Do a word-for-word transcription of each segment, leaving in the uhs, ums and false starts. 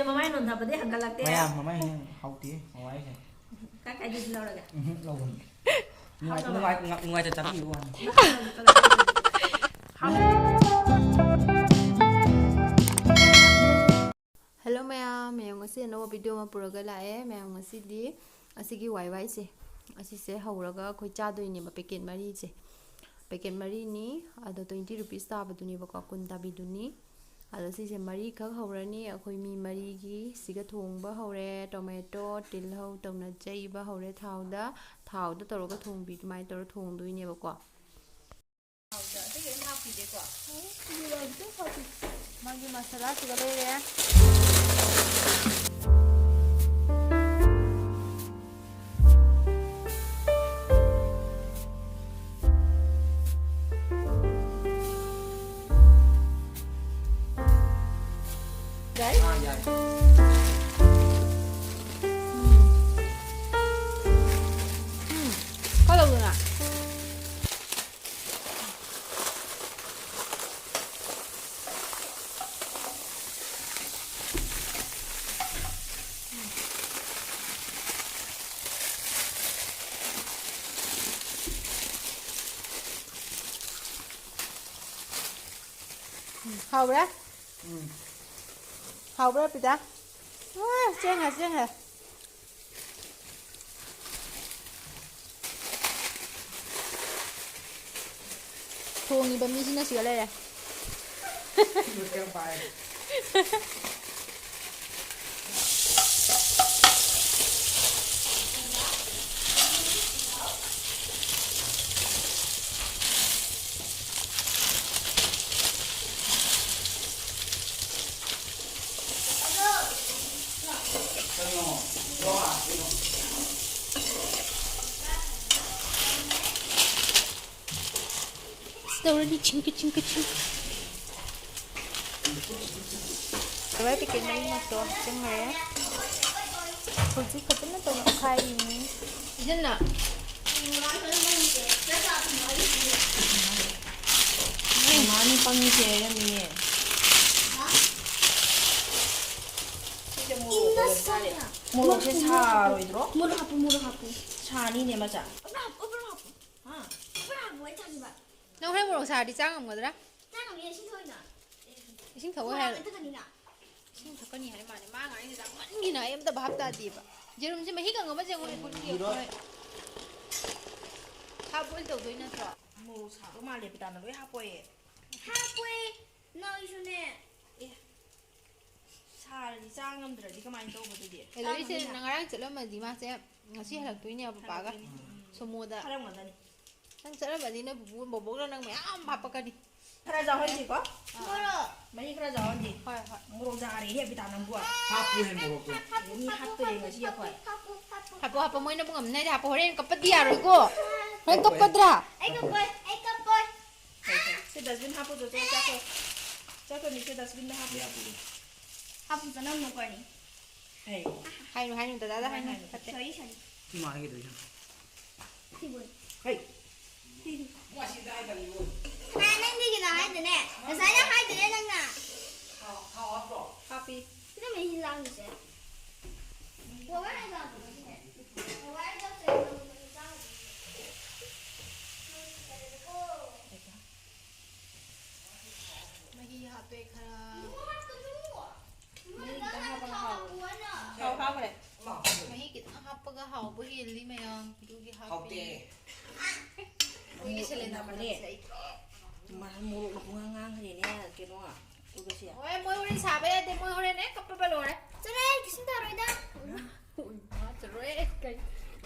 ꯃꯃꯥꯏ ꯅꯣꯟꯊꯕꯗꯤ ꯍꯟꯒꯠꯂꯛꯇꯦ꯫ ꯃꯌꯥꯝ ꯃꯃꯥꯏ ꯍꯦꯟꯅ ꯍꯥꯎꯇꯦ ꯃꯃꯥꯏꯁꯦ꯫ ꯀꯥꯏ ꯀꯥꯏꯗꯩꯗꯤ ꯂꯧꯔꯒꯦ? ꯎꯝ, ꯂꯧꯕꯅꯤ꯫ ꯅꯨꯡꯉꯥꯏ-, ꯍꯥꯎꯇꯕ? ꯅꯨꯡꯉꯥꯏ-, ꯅꯨꯡꯉꯥꯏꯇ ꯆꯥꯕꯤꯌꯨ ꯋꯥꯅꯤ꯫ ꯍꯥꯎꯇꯕ? Hello ꯃꯌꯥꯝ, ꯃꯌꯥꯝ ꯉꯁꯤ ꯑꯅꯧꯕ video ꯑꯃ ꯄꯨꯔꯒ ꯂꯥꯛꯑꯦ꯫ ꯃꯌꯥꯝ ꯉꯁꯤꯗꯤ ꯑꯁꯤꯒꯤ ꯋꯥꯏ ꯋꯥꯏꯁꯦ, ꯑꯁꯤꯁꯦ ꯍꯧꯔꯒ ꯑꯩꯈꯣꯏ ꯆꯥꯗꯣꯏꯅꯦꯕ, packet ꯃꯔꯤꯁꯦ꯫ Packet ꯃꯔꯤꯅꯤ, ꯑꯗꯣ twenty rupees ꯇꯥꯕꯗꯨꯅꯦꯕꯀꯣ, ꯀꯨꯟ ꯇꯥꯕꯤꯗꯨꯅꯤ꯫ ꯑꯗꯣ ꯁꯤꯁꯦ ꯃꯔꯤꯈꯛ ꯍꯧꯔꯅꯤ꯫ ꯑꯩꯈꯣꯏ ꯃꯤ ꯃꯔꯤꯒꯤ ꯁꯤꯒ ꯊꯣꯡꯕ ꯍꯧꯔꯦ꯫ Tomato, ꯇꯤꯜꯍꯧ ꯇꯧꯅ ꯆꯩꯕ ꯍꯧꯔꯦ ꯊꯥꯎꯗ꯫ ꯊꯥꯎꯗ ꯇꯧꯔꯒ ꯊꯣꯡꯕꯤ, ꯑꯗꯨꯃꯥꯏꯅ ꯇꯧꯔ ꯊꯣꯡꯗꯣꯏꯅꯦꯕꯀꯣ꯫ ꯊꯥꯎꯗ ꯑꯇꯩ ꯀꯔꯤꯝ ꯍꯥꯞꯈꯤꯗꯦꯀꯣ꯫ ꯃꯥꯒꯤ ꯃꯁꯥꯂꯥꯁꯤꯒ ꯂꯩꯔꯦ꯫ ꯌꯥꯏ? ꯑꯥ, ꯌꯥꯏ꯫ ꯎꯝ꯫ ꯎꯝ꯫ ꯀꯗꯧꯗꯅ? ꯍꯥꯎꯕ꯭ꯔꯥ? ꯎꯝ꯫ ꯍꯥꯎꯕ꯭ꯔꯥ, ꯄꯤꯇꯥ? ꯑꯥ, ꯆꯦꯟꯈ꯭ꯔꯦ, ꯆꯦꯟꯈ꯭ꯔꯦ꯫ ꯊꯣꯡꯉꯤꯕ ꯃꯤꯁꯤꯅ ꯁꯤꯗ ꯂꯩꯔꯦ꯫ ꯇꯧꯔꯗꯤ ꯆꯤꯡꯀꯤ ꯆꯤꯡꯀꯤ ꯆꯤꯡ꯫ ꯔꯕꯔ ꯄꯦꯀꯦꯠ ꯃꯔꯤꯃꯛꯇꯣ ꯍꯥꯞꯆꯤꯟꯈ꯭ꯔꯦ꯫ ꯍꯧꯖꯤꯛ ꯐꯖꯅ ꯇꯧꯅ ꯑꯣꯠꯈꯥꯏꯔꯤꯅꯤ꯫ ꯏꯆꯟꯅ꯫ ꯃꯃꯥꯅꯤ ꯄꯪꯉꯤꯁꯦ ꯍꯥꯏꯔꯝꯃꯤꯅꯦ꯫ ꯆꯥꯔꯦ꯫ ꯃꯣꯔꯣꯛꯁꯦ ꯁꯥꯔꯣꯏꯗ꯭ꯔꯣ? ꯃꯣꯔꯣꯛ ꯍꯥꯞꯄꯨ, ꯃꯣꯔꯣꯛ ꯍꯥꯞꯄꯨ꯫ ꯁꯥꯅꯤꯅꯦ, ꯃꯆꯥ꯫ ꯑꯣꯚꯔ ꯍꯥꯞꯄꯨ, ꯑꯣꯚꯔ ꯍꯥꯞꯄꯨ꯫ ꯍꯥ? ꯑꯣꯚꯔ ꯍꯥꯞꯄꯨ, ꯑꯩ ꯆꯥꯒꯦꯕ꯫ ꯅꯪ ꯍꯣꯔꯦꯟ ꯃꯣꯔꯣꯛ ꯁꯥꯔꯗꯤ ꯆꯥ ꯉꯝꯒꯗ꯭ꯔꯥ? ꯆꯥ ꯉꯝꯅꯤ, ꯏꯁꯤꯡ ꯊꯣꯛꯏꯅ꯫ ꯏꯁꯤꯡ ꯊꯛꯑꯣꯏ ꯃꯣꯔꯣꯛ ꯍꯥꯏꯔꯣ? ꯃꯦꯠꯇꯗꯅꯤꯅ꯫ ꯏꯁꯤꯡ ꯊꯛꯀꯅꯤ ꯍꯥꯏ ꯃꯥꯅꯦ꯫ ꯃꯥ ꯉꯥꯡꯉꯤꯁꯦ ꯌꯥꯝ ꯃꯟꯒꯤꯅ ꯑꯩ ꯑꯝꯇ ꯚꯥꯞ ꯇꯥꯗꯦꯕ꯫ ꯌꯦꯔꯨꯝꯁꯦ ꯃꯍꯤ ꯀꯪꯉꯕ ꯌꯦꯡꯉꯣ, ꯌꯦꯡꯉꯣ꯫ ꯍꯣꯏ꯫ ꯍꯥꯞ ꯕꯣꯏꯜ ꯇꯧꯗꯣꯏ ꯅꯠꯇ꯭ꯔꯣ? ꯃꯣꯔꯣꯛ ꯁꯥꯕ ꯃꯥꯜꯂꯦ, ꯕꯤꯇꯥꯅ ꯂꯣꯏ ꯍꯥꯞꯄꯣꯌꯦ꯫ ꯍꯥꯞꯄꯣꯏ, ꯅꯣꯏꯁꯨꯅꯦ꯫ ꯑꯦ, ꯁꯥꯔꯗꯤ ꯆꯥ ꯉꯝꯗ꯭ꯔꯗꯤ ꯀꯃꯥꯏꯅ ꯇꯧꯕ ꯑꯗꯨꯗꯤ? ꯆꯥ ꯉꯝꯅꯤꯅ꯫ ꯅꯪ ꯉꯔꯥꯡ ꯆꯠꯂꯝꯃꯗꯤ ꯃꯥꯁꯦ ꯉꯁꯤ ꯍꯜꯂꯛꯇꯣꯏꯅꯦꯕ ꯄꯥꯒ꯫ ꯍꯜꯂꯛꯇꯣꯏꯅꯤ꯫ ꯎꯝ꯫ ꯁꯣꯃꯣꯗ꯫ ꯐꯔꯝꯒꯗꯅꯤ꯫ ꯅꯪ ꯆꯠꯂꯝꯃꯗꯤ ꯅꯣꯏ ꯄꯨꯄꯨ ꯕꯣꯕꯣꯛꯅ ꯅꯪ ꯃꯌꯥꯝ ꯍꯥꯞꯄꯛꯀꯅꯤ꯫ ꯈꯔ ꯆꯥꯎꯍꯟꯁꯤꯀꯣ꯫ ꯃꯣꯔꯣꯛ꯫ ꯃꯍꯤ ꯈꯔ ꯆꯥꯎꯍꯟꯁꯤ꯫ ꯍꯣꯏ, ꯍꯣꯏ꯫ ꯃꯣꯔꯣꯛ ꯆꯥꯔꯦꯍꯦ ꯕꯤꯇꯥ ꯅꯪꯕꯨ꯫ ꯍꯥꯞꯄꯨꯍꯦ ꯃꯣꯔꯣꯛꯇꯣ꯫ ꯃꯤ ꯍꯥꯞꯇꯣꯏꯅꯦ ꯉꯁꯤ ꯑꯩꯈꯣꯏ꯫ ꯍꯥꯞꯄꯨ, ꯍꯥꯞꯄꯨ꯫ ꯍꯥꯞꯄꯣ, ꯍꯥꯞꯄꯣ, ꯃꯣꯏꯅꯕꯨ ꯉꯝꯅꯤ ꯍꯥꯏꯗꯤ ꯍꯥꯞꯄꯣ꯫ ꯍꯣꯔꯦꯟ ꯀꯞꯄꯗꯤ ꯌꯥꯔꯣꯏꯀꯣ꯫ ꯍꯣꯔꯦꯟ ꯀꯞꯄꯣꯏ꯫ ꯀꯞꯀꯗ꯭ꯔꯥ? ꯑꯩ ꯀꯞꯄꯣꯏ, ꯑꯩ ꯀꯞꯄꯣꯏ꯫ ꯁꯤ dustbin ꯍꯥꯞꯄꯨ, ꯆꯣꯆꯣ, ꯆꯥꯊꯣꯛ꯫ ꯆꯥꯊꯣꯛꯅꯤ, ꯁꯤ dustbinꯗ ꯍꯥꯞꯄꯨ꯫ ꯍꯥꯞꯄꯨ, ꯆꯅꯝ ꯅꯣꯡꯀꯣꯏꯅꯤ꯫ ꯍꯩ꯫ ꯍꯥꯏꯅꯨ, ꯍꯥꯏꯅꯨ, ꯗꯗꯥꯗ ꯍꯥꯏꯅꯨ꯫ ꯍꯥꯏꯅꯨ꯫ ꯐꯠꯇꯦ꯫ ꯁꯣꯔꯤ, ꯁꯣꯔꯤ꯫ ꯏꯃꯥ ꯍꯥꯏꯒꯤꯗꯣꯏꯅꯣ? ꯁꯤꯕꯨ꯫ ꯍꯩ꯫ ꯅꯪꯗꯤ ꯀꯩꯅꯣ ꯍꯥꯏꯗꯨꯅꯦ? ꯉꯁꯥꯏꯅ ꯍꯥꯏꯗꯨꯅꯦ ꯅꯪꯅ꯫ ꯊꯥꯎ, ꯊꯥꯎ ꯍꯥꯞꯄ꯭ꯔꯣ? ꯍꯥꯞꯄꯤ꯫ ꯁꯤꯅ ꯃꯍꯤ ꯂꯥꯡꯉꯤꯁꯦ꯫ ꯄꯋꯥꯔ ꯂꯥꯡꯕꯅꯤꯅꯦ꯫ ꯄꯋꯥꯔ ꯂꯥꯡꯕꯅꯤꯅꯦ꯫ ꯃꯍꯤ ꯍꯥꯞꯄꯦ ꯈꯔ꯫ ꯃꯍꯤ ꯈꯤꯇꯪ ꯍꯥꯞꯄꯒ ꯍꯥꯎꯕꯅꯦ꯫ ꯊꯥꯎ ꯍꯥꯞꯈ꯭ꯔꯦ꯫ ꯃꯍꯤ ꯈꯤꯇꯪ ꯍꯥꯞꯄꯒ ꯍꯥꯎꯕ ꯍꯦꯜꯂꯤ ꯃꯌꯥꯝ꯫ ꯑꯗꯨꯒꯤ ꯍꯥꯞꯄꯤ꯫ ꯍꯥꯎꯇꯦ꯫ ꯃꯣꯏꯒꯤ cylinder ꯃꯅꯝꯁꯦ ꯑꯩ ꯃꯥ ꯃꯣꯔꯣꯛꯅ ꯄꯨꯡꯉꯥꯡ ꯉꯥꯡꯈ꯭ꯔꯦꯅꯦ, ꯀꯩꯅꯣ, ꯎꯔꯒꯁꯤ꯫ ꯍꯣꯏ, ꯃꯣꯏ ꯋꯥꯔꯤ ꯁꯥꯕ ꯌꯥꯗꯦ, ꯃꯣꯏ ꯍꯣꯔꯦꯟ ꯍꯦꯛ ꯀꯞꯄꯕ ꯂꯣꯏꯔꯦ꯫ ꯆꯠꯂꯣꯍꯦ, ꯀꯩꯁꯨꯝ ꯇꯧꯔꯣꯏꯗ꯫ ꯎꯏ, ꯃꯥ ꯆꯠꯂꯣꯍꯦ, ꯀꯩ꯫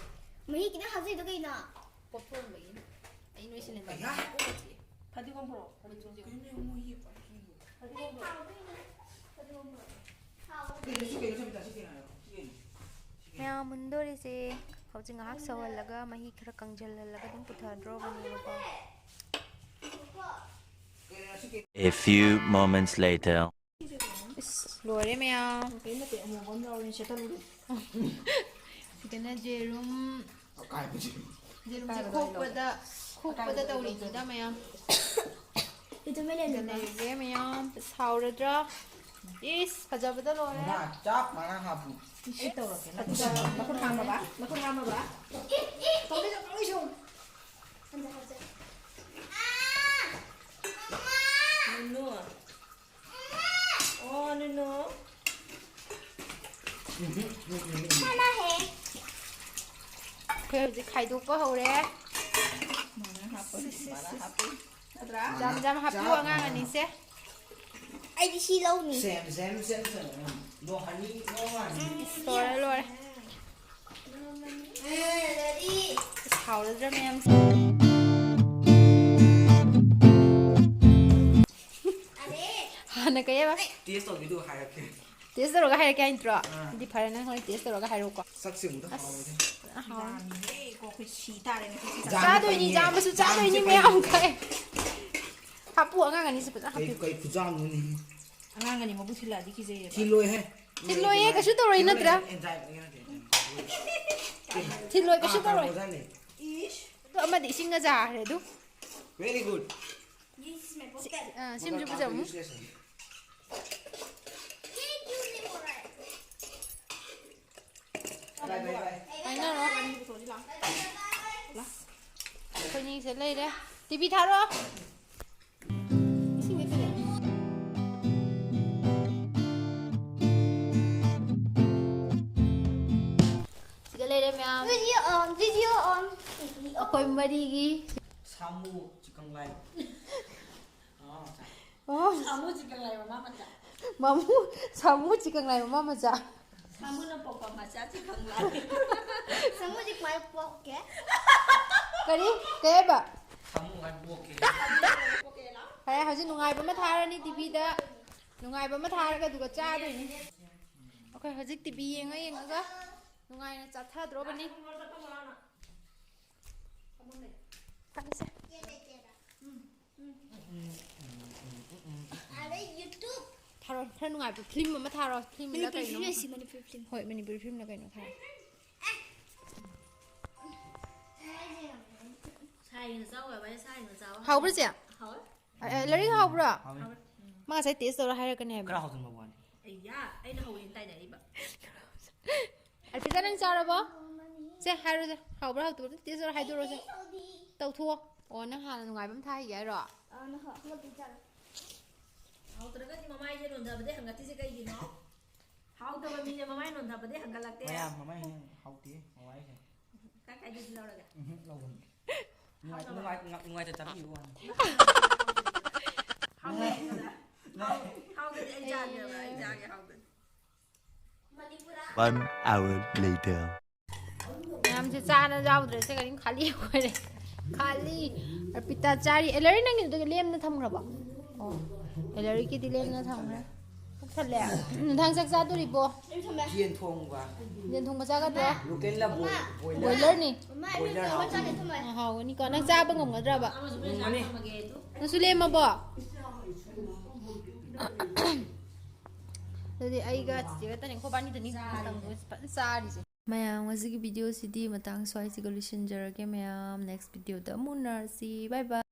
ꯃꯍꯤ ꯈꯤꯇꯪ ꯍꯥꯞꯆꯩꯗꯣ ꯀꯩꯅꯣ? ꯄꯣꯠꯊꯣꯛꯑꯝꯕꯒꯤꯅꯤ꯫ ꯑꯩ ꯅꯣꯏ cylinder ꯑꯌꯥ! ꯃꯅꯝ ꯀꯣꯛ ꯆꯤꯛꯑꯦ꯫ ꯐꯗꯤꯒꯣꯝ ꯄꯨꯔꯛꯑꯣ꯫ ꯃꯆꯨꯁꯦ꯫ ꯀꯩꯅꯣ ꯌꯦꯡꯉꯣ, ꯃꯣꯏ ꯌꯦꯡꯉꯣ꯫ ꯐꯗꯤꯒꯣꯝ ꯄꯨꯔꯛꯑꯣ꯫ ꯐꯗꯤꯒꯣꯝ ꯄꯨꯔꯛꯑꯣ꯫ ꯀꯩꯅꯣ ꯁꯤ, ꯀꯩꯅꯣ ꯁꯤ, ꯕꯤꯇꯥ, ꯁꯤ ꯀꯩꯅꯣ ꯍꯥꯏꯔꯣ꯫ ꯁꯤ ꯀꯩꯅꯣ? ꯁꯤ ꯀꯩꯅꯣ? ꯃꯌꯥꯝ ꯃꯨꯟꯗꯣꯔꯤꯁꯦ ꯍꯧꯖꯤꯛ ꯉꯥꯏꯍꯥꯛ ꯁꯧꯍꯜꯂꯒ ꯃꯍꯤ ꯈꯔ ꯀꯪꯁꯤꯜꯍꯜꯂꯒ ꯑꯗꯨꯝ ꯄꯨꯊꯗ꯭ꯔꯣꯕꯅꯦꯕꯀꯣ꯫ A few moments later. ꯏꯁ, ꯂꯣꯏꯔꯦ ꯃꯌꯥꯝ꯫ ꯀꯩ ꯅꯠꯇꯦ, ꯑꯃꯨꯕ ꯑꯃ ꯌꯥꯎꯔꯦ, ꯁꯦꯠꯇꯠꯂꯨꯔꯦ꯫ ꯁꯤꯗꯅ ꯖꯦꯔꯨꯝ, ꯀꯥꯏꯕ ꯖꯦꯔꯨꯝ? ꯖꯦꯔꯨꯝꯁꯦ ꯀꯥꯏꯕ ꯂꯣꯏ ꯈꯣꯛꯄꯗ, ꯂꯧꯔꯦ꯫ ꯈꯣꯛꯄꯗ ꯑꯀꯥꯏꯕꯗꯣ ꯂꯣꯏ ꯇꯧꯔꯤꯅꯤꯗ ꯂꯧꯖꯔꯦ꯫ ꯃꯌꯥꯝ꯫ ꯁꯤꯗ ꯂꯩꯔꯦ ꯃꯌꯥꯝ, ꯁꯥꯎꯔꯗ꯭ꯔꯥ? ꯏꯁ, ꯐꯖꯕꯗ ꯂꯣꯏꯔꯦ꯫ ꯃꯉꯥ, ꯆꯞ ꯃꯥꯟꯅ ꯍꯥꯞꯄꯨ꯫ ꯏꯁꯤ ꯇꯧꯔꯛꯀꯦ꯫ ꯅꯈꯨꯠ ꯍꯥꯝꯃꯕ? ꯅꯈꯨꯠ ꯍꯥꯝꯃꯕ? ꯇꯧꯔꯤꯁꯨ, ꯇꯧꯔꯤꯁꯨ꯫ ꯅꯨꯅꯨ꯫ ꯑꯣ, ꯅꯨꯅꯨ꯫ ꯑꯩꯈꯣꯏ ꯍꯧꯖꯤꯛ ꯈꯥꯏꯗꯣꯛꯄ ꯍꯧꯔꯦ꯫ ꯃꯥꯅ ꯍꯥꯞꯄ, ꯃꯥꯅ ꯍꯥꯞꯄ꯫ ꯅꯠꯇ꯭ꯔꯥ? ꯖꯥꯝ ꯖꯥꯝ ꯍꯥꯞꯄꯤꯌꯨ ꯑꯉꯥꯡ ꯑꯅꯤꯁꯦ꯫ ꯑꯩꯗꯤ ꯁꯤ ꯂꯧꯅꯤ꯫ ꯁꯦꯝ ꯁꯦꯝ ꯁꯦꯝ ꯁꯦꯝ꯫ ꯅꯣ ꯍꯅꯤ ꯅꯣ ꯍꯅꯤ꯫ ꯂꯣꯏꯔꯦ ꯂꯣꯏꯔꯦ꯫ ꯍꯥꯎꯔꯗ꯭ꯔꯥ ꯃꯌꯥꯝꯁꯦ꯫ ꯍꯥꯟꯅ ꯀꯩ ꯍꯥꯏꯕ? ꯇꯦꯁ ꯇꯧꯕꯤꯗꯨ ꯍꯥꯏꯔꯛꯀꯦ꯫ ꯇꯦꯁ ꯇꯧꯔꯒ ꯍꯥꯏꯔꯛꯀꯦ ꯍꯥꯏ ꯅꯠꯇ꯭ꯔꯣ? ꯑꯗꯨꯗꯤ ꯐꯔꯦ, ꯅꯪ ꯍꯣꯔꯦꯟ ꯇꯦꯁ ꯇꯧꯔꯒ ꯍꯥꯏꯔꯛꯎꯀꯣ꯫ ꯁꯛꯁꯦ ꯑꯃꯨꯛꯇ ꯍꯥꯎꯔꯗꯤ꯫ ꯐꯖꯅ ꯍꯥꯎꯔꯅꯤ꯫ ꯑꯦ, ꯀꯣꯛ ꯁꯤ ꯇꯥꯔꯦꯅꯦ ꯉꯁꯤ ꯆꯥꯛ꯫ ꯖꯥꯝ ꯆꯥꯗꯣꯏꯅꯤ, ꯐꯩꯌꯦ꯫ ꯖꯥꯝꯕꯁꯨ ꯆꯥꯗꯣꯏꯅꯤ ꯖꯥꯝꯁꯦ ꯃꯌꯥꯝ ꯐꯩꯌꯦ꯫ ꯀꯩ꯫ ꯍꯥꯞꯄꯨ ꯑꯉꯥꯡ ꯑꯅꯤꯁꯦ ꯐꯖꯅ ꯀꯩ ꯍꯥꯞꯄꯤꯌꯨ꯫ ꯀꯩ ꯈꯨꯖꯥꯝꯅꯣꯅꯦ꯫ ꯑꯉꯥꯡ ꯑꯅꯤ ꯃꯕꯨꯛ ꯊꯤꯜꯂꯛꯑꯗꯤ ꯀꯤꯖꯩꯌꯦꯕ꯫ ꯊꯤꯜꯂꯣꯏꯍꯦ꯫ ꯊꯤꯜꯂꯣꯏꯌꯦ, ꯀꯩꯁꯨ ꯇꯧꯔꯣꯏ ꯅꯠꯇ꯭ꯔꯥ? ꯑꯦꯟꯖꯥꯏ ꯑꯦꯟꯖꯥꯏ꯫ ꯊꯤꯜꯂꯣꯏ, ꯀꯩꯁꯨ ꯑꯥ, ꯇꯧꯔꯣꯏ꯫ ꯇꯧꯔꯣꯏꯗꯥꯏꯅꯦ꯫ ꯏꯁ꯫ ꯑꯗꯣ ꯑꯃꯗꯤ ꯏꯁꯤꯡꯒ ꯆꯥꯈ꯭ꯔꯦ ꯑꯗꯨ꯫ Very good꯫ ꯑ, ꯁꯤꯝꯁꯨ ꯄꯨꯖꯃꯨ꯫ Bye, bye, bye꯫ ꯍꯥꯏꯅꯔꯣ꯫ ꯑꯩꯈꯣꯏꯅꯤꯁꯦ ꯂꯩꯔꯦ꯫ ꯇꯤꯚꯤ ꯊꯥꯔꯣ꯫ ꯏꯁꯤꯡꯗꯤ ꯄꯤꯔꯛꯑꯦ꯫ ꯁꯤꯗ ꯂꯩꯔꯦ ꯃꯌꯥꯝ꯫ Video on, video on. ꯑꯩꯈꯣꯏ ꯃꯔꯤꯒꯤ꯫ ꯁꯥꯃꯨ ꯆꯤꯀꯪ ꯂꯥꯏ꯫ ꯑꯥ, ꯆꯥ꯫ ꯑꯣ, ꯁꯥꯃꯨ ꯆꯤꯀꯪ ꯂꯥꯏ ꯃꯃꯥ ꯃꯆꯥ꯫ ꯃꯃꯨ, ꯁꯥꯃꯨ ꯆꯤꯀꯪ ꯂꯥꯏ ꯃꯃꯥ ꯃꯆꯥ꯫ ꯁꯥꯃꯨꯅ ꯄꯣꯛꯄ ꯃꯆꯥ ꯆꯤꯀꯪ ꯂꯥꯏ꯫ ꯁꯃꯨꯗꯤ ꯀꯃꯥꯏꯅ ꯄꯣꯛꯀꯦ? ꯀꯔꯤ? ꯀꯩ ꯍꯥꯏꯕ? ꯁꯥꯃꯨ ꯍꯥꯏ ꯄꯣꯛꯀꯦ꯫ ꯐꯔꯦ, ꯍꯧꯖꯤꯛ ꯅꯨꯡꯉꯥꯏꯕ ꯑꯃ ꯊꯥꯔꯅꯤ ꯇꯤꯚꯤꯗ꯫ ꯅꯨꯡꯉꯥꯏꯕ ꯑꯃ ꯊꯥꯔꯒ ꯑꯗꯨꯒ ꯆꯥꯗꯣꯏꯅꯤ꯫ ꯑꯩꯈꯣꯏ ꯍꯧꯖꯤꯛ ꯇꯤꯚꯤ ꯌꯦꯡꯉ ꯌꯦꯡꯉꯒ ꯅꯨꯡꯉꯥꯏꯅ ꯆꯥꯊꯗ꯭ꯔꯣꯕꯅꯤ꯫ ꯐꯔꯦꯁꯦ꯫ ꯑꯗꯩ YouTube꯫ ꯊꯥꯔꯣ, ꯈꯔ ꯅꯨꯡꯉꯥꯏꯕ ꯐꯤꯂꯝ ꯑꯃ ꯊꯥꯔꯣ꯫ ꯐꯤꯂꯝꯂ ꯃꯅꯤꯄꯨꯔꯤ ꯀꯩꯅꯣ? ꯐꯤꯂꯝ ꯌꯦꯡꯁꯤ, ꯃꯅꯤꯄꯨꯔꯤ ꯐꯤꯂꯝ꯫ ꯍꯣꯏ, ꯃꯅꯤꯄꯨꯔꯤ ꯐꯤꯂꯝꯂ ꯀꯩꯅꯣ ꯊꯥꯔꯣ꯫ ꯁꯥꯏꯅ ꯆꯥꯎ ꯍꯥꯏꯕ, ꯁꯥꯏꯅ ꯆꯥꯎ꯫ ꯍꯥꯎꯕ꯭ꯔꯥ ꯆꯦ? ꯍꯥꯎꯋꯦ꯫ ꯑ, ꯑ, ꯂꯥꯏꯔꯤꯛ ꯍꯥꯎꯕ꯭ꯔꯣ? ꯍꯥꯎꯋꯦ꯫ ꯃꯥ ꯉꯁꯥꯏ ꯇꯦꯁ ꯇꯧꯔ ꯍꯥꯏꯔꯛꯀꯅꯤ ꯍꯥꯏꯕ꯫ ꯈꯔ ꯍꯥꯎꯖꯤꯟꯕ ꯋꯥꯅꯤ꯫ ꯌꯥ, ꯑꯩꯅ ꯍꯧꯋꯦꯅ ꯇꯥꯏꯅꯔꯤꯕ꯫ ꯑꯔꯄꯤꯇꯥ, ꯅꯪ ꯆꯥꯔꯕꯣ? ꯁꯦ, ꯍꯥꯏꯔꯣꯁꯦ꯫ ꯍꯥꯎꯕ꯭ꯔꯥ ꯍꯥꯎꯇꯕ꯭ꯔꯥ? ꯇꯦꯁ ꯇꯧꯔ ꯍꯥꯏꯗꯣꯔꯛꯑꯣꯁꯦ꯫ ꯇꯧꯊꯣꯛꯑꯣ꯫ ꯑꯣ, ꯅꯪ ꯍꯥꯟꯅ ꯅꯨꯡꯉꯥꯏꯕ ꯑꯃ ꯊꯥꯈꯤꯒꯦ ꯍꯥꯏꯔꯣ? ꯑꯥ, ꯅꯪ ꯍꯧꯒꯠꯄꯗ ꯆꯥꯔꯣ꯫ ꯍꯥꯎꯇ꯭ꯔꯒꯗꯤ ꯃꯃꯥꯏꯁꯦ ꯅꯣꯟꯊꯕꯗꯤ ꯍꯪꯒꯠꯇ꯭ꯔꯤꯁꯦ ꯀꯩꯒꯤꯅꯣ? ꯍꯥꯎꯇꯕ ꯃꯤꯁꯦ ꯃꯃꯥꯏ ꯅꯣꯟꯊꯕꯗꯤ ꯍꯪꯒꯠꯂꯛꯇꯦ꯫ ꯃꯌꯥꯝ ꯃꯃꯥꯏ ꯍꯦꯟꯅ ꯍꯥꯎꯇꯦ ꯃꯃꯥꯏꯁꯦ꯫ ꯀꯥꯏ ꯀꯥꯏꯗꯒꯤ ꯂꯧꯔꯒꯦ? ꯎꯝꯍꯨꯝ, ꯂꯧꯕꯅꯤ꯫ ꯅꯨꯡꯉꯥꯏ-, ꯍꯥꯎꯇꯕ꯫ ꯅꯨꯡꯉꯥꯏ-, ꯅꯨꯡꯉꯥꯏ-, ꯅꯨꯡꯉꯥꯏꯇ ꯆꯥꯕꯤꯌꯨ ꯋꯥꯅꯤ꯫ ꯍꯥꯎꯇꯕ꯫ ꯍꯥꯎ-, ꯍꯥꯎꯇꯗꯤ ꯑꯩ ꯆꯥꯒꯦꯕ, ꯑꯩ ꯆꯥꯒꯦ ꯍꯥꯎꯇꯗꯤ꯫ One hour later. ꯃꯌꯥꯝꯁꯦ ꯆꯥꯅ ꯌꯥꯎꯗ꯭ꯔꯦ, ꯁꯦ ꯀꯔꯤꯝ ꯈꯥꯂꯤ ꯑꯣꯏꯔꯦ꯫ ꯈꯥꯂꯤ꯫ ꯑꯔꯄꯤꯇꯥ ꯆꯥꯔꯤ꯫ ꯑꯦꯂꯔꯤ, ꯅꯪꯒꯤꯗꯨꯗ ꯂꯦꯝꯅ ꯊꯝꯈ꯭ꯔꯕꯣ? ꯑꯣ, ꯑꯦꯂꯔꯤꯒꯤꯗꯤ ꯂꯦꯝꯅ ꯊꯝꯈ꯭ꯔꯦ꯫ ꯄꯨꯛ ꯊꯜꯂꯦ꯫ ꯅꯨꯡꯗꯥꯡ ꯆꯥꯛ ꯆꯥꯗꯣꯔꯤꯕꯣ? ꯌꯦꯟ ꯊꯣꯡꯕ꯫ ꯌꯦꯟ ꯊꯣꯡꯕ ꯆꯥꯒꯗ꯭ꯔꯣ? ꯂꯣꯀꯦꯜꯂ ꯕꯣꯏ-, ꯕꯣꯏꯂꯔ? ꯕꯣꯏꯂꯔꯅꯤ꯫ ꯕꯣꯏꯂꯔ ꯍꯥꯎꯕꯅꯤ꯫ ꯑ, ꯍꯥꯎꯒꯅꯤꯀꯣ꯫ ꯅꯪ ꯆꯥꯕ ꯉꯝꯒꯗ꯭ꯔꯕ? ꯉꯝꯒꯅꯤ꯫ ꯅꯪꯁꯨ ꯂꯦꯝꯃꯕꯣ? ꯑꯗꯨꯗꯤ ꯑꯩꯒ ꯆꯤꯆꯦꯒ ꯇꯅꯤ, ꯑꯩꯈꯣꯏ ꯕꯥꯅꯤꯗꯅꯤ ꯃꯇꯝꯗꯣ ꯐꯖꯅ ꯆꯥꯔꯤꯁꯦ꯫ ꯃꯌꯥꯝ, ꯉꯁꯤꯒꯤ ꯚꯤꯗꯤꯑꯣꯁꯤꯗꯤ ꯃꯇꯥꯡ ꯁ꯭ꯋꯥꯏꯁꯤꯒ ꯂꯣꯏꯁꯤꯟꯖꯔꯒꯦ꯫ ꯃꯌꯥꯝ, ꯅꯦꯛꯁ ꯚꯤꯗꯤꯑꯣꯗ ꯑꯃꯨꯛ ꯎꯅꯔꯁꯤ꯫ ꯕꯥꯏ ꯕꯥꯏ꯫